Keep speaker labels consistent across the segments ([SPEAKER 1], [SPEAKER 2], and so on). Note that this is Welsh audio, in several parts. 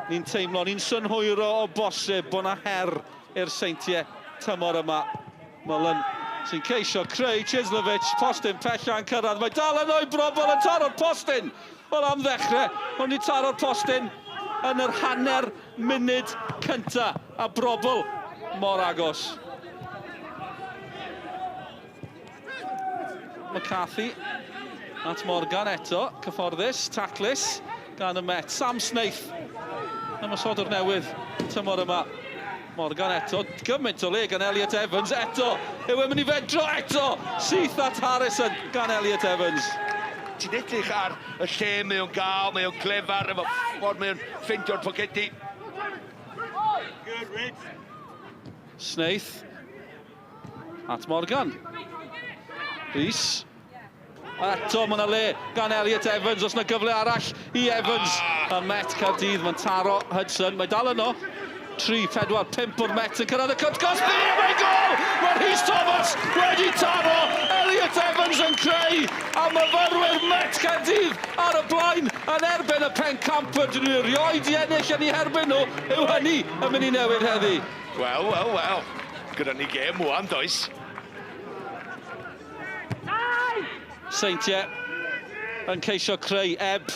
[SPEAKER 1] Ni'n teimlo, ni'n synhwyro o bosib bod 'na her i'r Seintiau tymor yma. Mullen sy'n ceisio creu Chislovich, postyn pella yn cyrraedd, mae dal yno i Brobel yn taro'r postyn! Wel am ddechrau, hwn wedi taro'r postyn yn yr hanner munud cynta, a Brobel mor agos. McCarthy at Morgan eto, cyfforddus, taclus gan y Met. Sam Snaith, ymosodwr newydd tymor yma. Morgan eto, gymaint o le gan Elliot Evans eto. Yw e'n mynd i fedro eto? Syth at Harrison gan Elliot Evans.
[SPEAKER 2] Ti'n edrych ar y lle mae o'n gael, mae o'n glefar efo ffordd mae o'n ffeindio'r pocedi.
[SPEAKER 1] Snaith At Morgan. Rhys. Eto, mae yna le gan Elliot Evans. Os yna gyfle arall i Evans. Ah. A Met Caerdydd, mae'n taro Hudson. Mae dal yno. 3, 4, 5 o'r Met yn cyrraedd y cwt gosbi. A mae'n gol! Mae Rhys Thomas wedi taro. Elliot Evans yn creu. A myfyrwyr Met Caerdydd ar y blaen yn erbyn y pencampwyr. Dyn nhw erioed i ennill yn eu herbyn nhw. Yw hynny yn mynd i newid heddi?
[SPEAKER 2] Wel, wel, wel. Gyda ni gêm ŵan, does?
[SPEAKER 1] Seintiau yn ceisio creu eb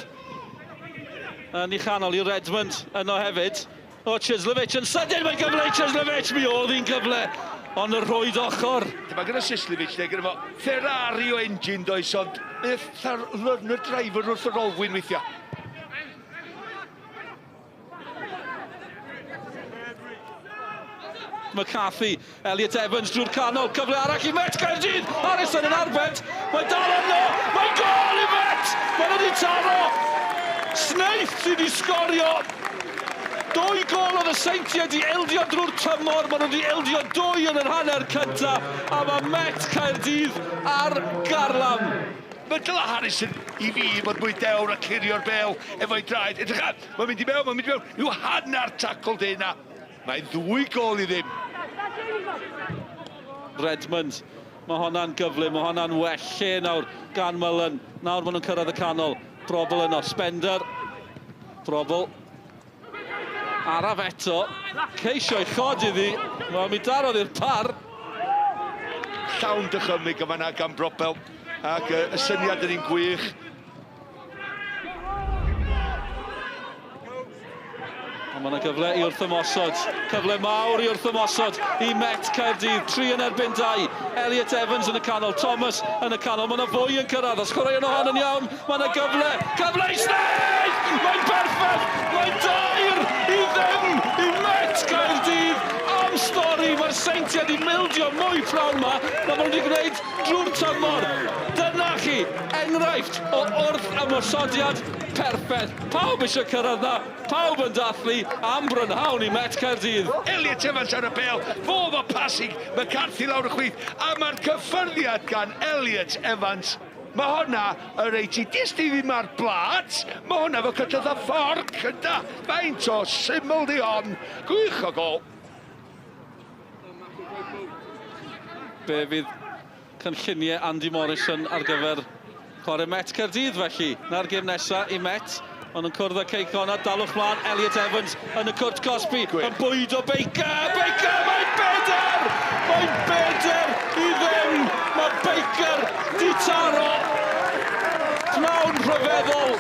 [SPEAKER 1] yn ei chanol i Redmond yno hefyd. O, Chislovich yn sydyn, mae'n gyfle i Chislovich, mi oedd hi'n gyfle, ond y rhwyd ochr.
[SPEAKER 2] Dyma gyda Chislovich, lle gyda fo Ferrari o engine, does, ond mae fatha'r learner driver wrth yr olwyn weithiau.
[SPEAKER 1] McCarthy, Elliot Evans drwy'r canol, cyfle arall i Met Caerdydd, Harrison yn arbed, mae dal yno, mae gol i Met, mae wedi taro, Snaith sydd wedi sgorio, dwy gol oedd y Seintiau wedi ildio drwy'r tymor, maen nhw wedi ildio dwy yn yr hanner cyntaf, a mae Met Caerdydd ar garlam.
[SPEAKER 2] Mae Dylan Harrison i fi fod mwy dewr a clirio'r bêl efo'i draed. Edrych ar, mae'n mynd i mewn, mae'n mynd i mewn. Yw hanner tacl di hynna. Mae'n ddwy gol i ddim.
[SPEAKER 1] Redmond, mae honna'n gyflym, mae honna'n well lle nawr gan Mullen. Nawr maen nhw'n cyrraedd y canol. Brobl yno, Spender. Brobl. Araf eto, ceisio i chod iddi. Wel, mi darodd i'r par.
[SPEAKER 2] Llawn dychymyg yma na gan Brobel, ac y syniad yn un gwych.
[SPEAKER 1] Ond mae yna gyfle i wrthymosod. Cyfle mawr i wrthymosod i Met Caerdydd. 3 yn erbyn 2. Elliot Evans yn y canol, Thomas yn y canol. Mae yna fwy yn cyrraedd. Os chwaraeon nhw hon yn iawn, mae yna gyfle. Cyfle i Snaith! Mae'n berffaith! Mae'n dair i ddim i Met Caerdydd am stori. Mae'r Seintiau wedi mildio mwy pnawn yma na maen nhw wedi gwneud drwy'r tymor. Dyna chi enghraifft o wrth ymosodiad perffaith. Pawb eisiau cyrraedd na. Pawb yn dathlu am brynhawn i Met Caerdydd.
[SPEAKER 2] Elliot Evans ar y bêl, fo efo passing, McCarthy lawr y chwith, a mae'r cyffyrddiad gan Elliot Evans. Mae honna y reit i dist i ddim ar blât, mae honna efo cyllell a fforc ynda. Faint o syml di hon, gwych o gol.
[SPEAKER 1] Be fydd cynlluniau Andy Morrison ar gyfer chwarae Met Caerdydd felly? Na'r gêm nesa i Met. Maen nhw'n cwrdd â Cei Connah, dalwch mlaen, Elliot Evans yn y cwrt cosbi, yn bwydo Baker, Baker, mae'n beder! Mae'n beder i ddim! Mae Baker di taro! Pnawn rhyfeddol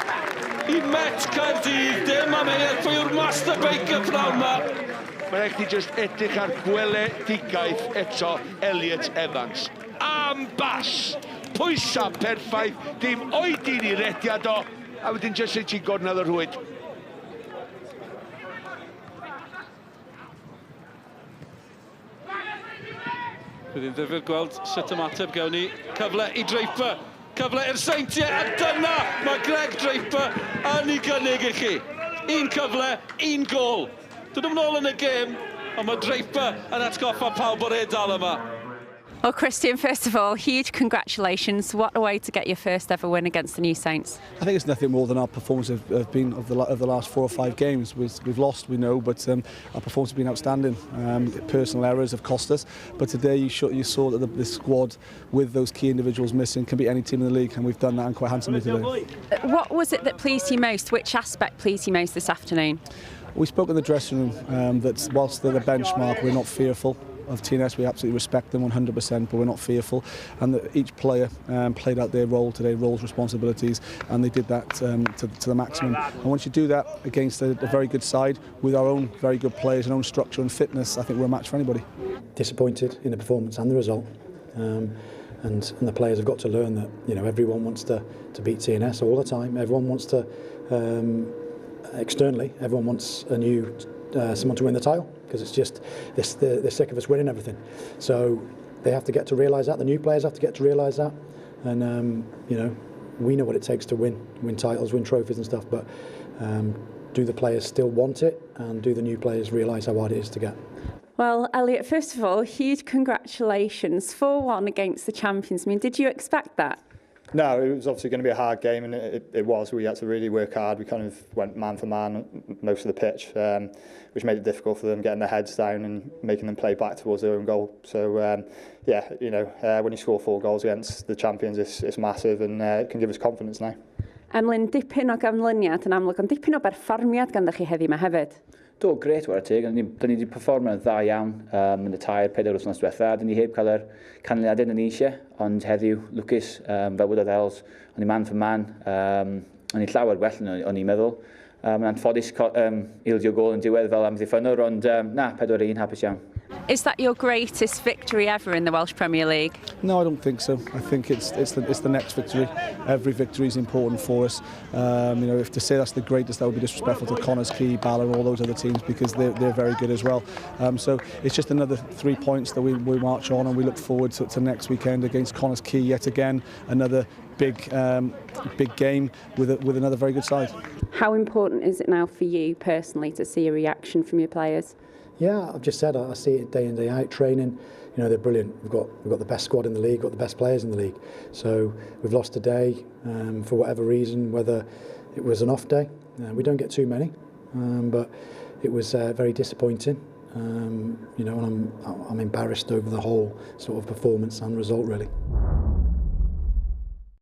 [SPEAKER 1] i Met Caerdydd, dim am ei pwy yw'r Master Baker pnawn ma.
[SPEAKER 2] Mae'n rhaid chdi jyst edrych ar gweledigaeth eto Elliot Evans. Am bas! Pwysa perffaith, dim oedi'n i rediad o, a wedyn jyst rhaid ti gornel y rhwyd.
[SPEAKER 1] Bydd hi'n ddifyr gweld sut ymateb gewn ni. Cyfle i Draper, cyfle i'r Seintiau, a dyna mae Greg Draper yn ei gynnig i chi. Un cyfle, un gol. Dyn nhw'n ôl yn y gêm, ond mae Draper yn atgoffa pawb o'r edal yma.
[SPEAKER 3] Well, Christian, first of all, huge congratulations. What a way to get your first ever win against the New Saints.
[SPEAKER 4] I think it's nothing more than our performance have, have been of the, of the last four or five games. We've, we've lost, we know, but um, our performance has been outstanding. Um, personal errors have cost us, but today you, sh you saw that the, the squad with those key individuals missing can beat any team in the league, and we've done that and quite handsomely today.
[SPEAKER 3] Uh, what was it that pleased you most? Which aspect pleased you most this afternoon?
[SPEAKER 4] We spoke in the dressing room that whilst they're the benchmark, we're not fearful of TNS. We absolutely respect them 100%, but we're not fearful. And that each player played out their role today, roles, responsibilities, and they did that to the maximum. And once you do that against a very good side, with our own very good players and own structure and fitness, I think we're a match for anybody.
[SPEAKER 5] Disappointed in the performance and the result. And the players have got to learn that, you know, everyone wants to beat TNS all the time. Everyone wants to, externally, everyone wants a new someone to win the title, because it's just they're sick of us winning everything. So they have to get to realise that. The new players have to get to realise that. And you know, we know what it takes to win titles, win trophies and stuff. But do the players still want it? And do the new players realise how hard it is to get?
[SPEAKER 3] Well, Elliot, first of all, huge congratulations. 4-1 against the champions. I mean, did you expect that?
[SPEAKER 6] No, it was obviously going to be a hard game, and it was. We had to really work hard. We kind of went man for man most of the pitch, which made it difficult for them, getting their heads down and making them play back towards their own goal. So, yeah, you know, when you score 4 goals against the champions, it's massive, and it can give us confidence now.
[SPEAKER 3] Emlyn, dipyn o ganlyniad yn amlwg, ond dipyn o berfformiad ganddo chi heddiw 'ma hefyd.
[SPEAKER 7] Do, grêt, whare teg. Da ni wedi performio'n dda iawn yn y 3-4 wythnos diwetha. Da ni heb cael yr canlyniadau yn ni eisiau, ond heddiw, lwcus, fel wedodd Els, o'n i man for man, o'n i llawer gwell o'n i'n meddwl. Yn anffodus ildio gôl yn diwedd fel amddiffynnwr, ond na, 4-1, hapus iawn.
[SPEAKER 3] Is that your greatest victory ever in the Welsh Premier League?
[SPEAKER 4] No, I don't think so. I think it's the next victory. Every victory is important for us. You know, if to say that's the greatest, that would be disrespectful to Connah's Quay, Bala, and all those other teams, because they're very good as well. So it's just another 3 points that we march on, and we look forward to next weekend against Connah's Quay yet again. Another big game with another very good side.
[SPEAKER 3] How important is it now for you personally to see a reaction from your players?
[SPEAKER 5] Yeah, I've just said I see it day in, day out, training. You know, they're brilliant. We've got the best squad in the league, got the best players in the league. So we've lost today for whatever reason, whether it was an off day. We don't get too many, but it was very disappointing. You know, and I'm embarrassed over the whole sort of performance and result, really.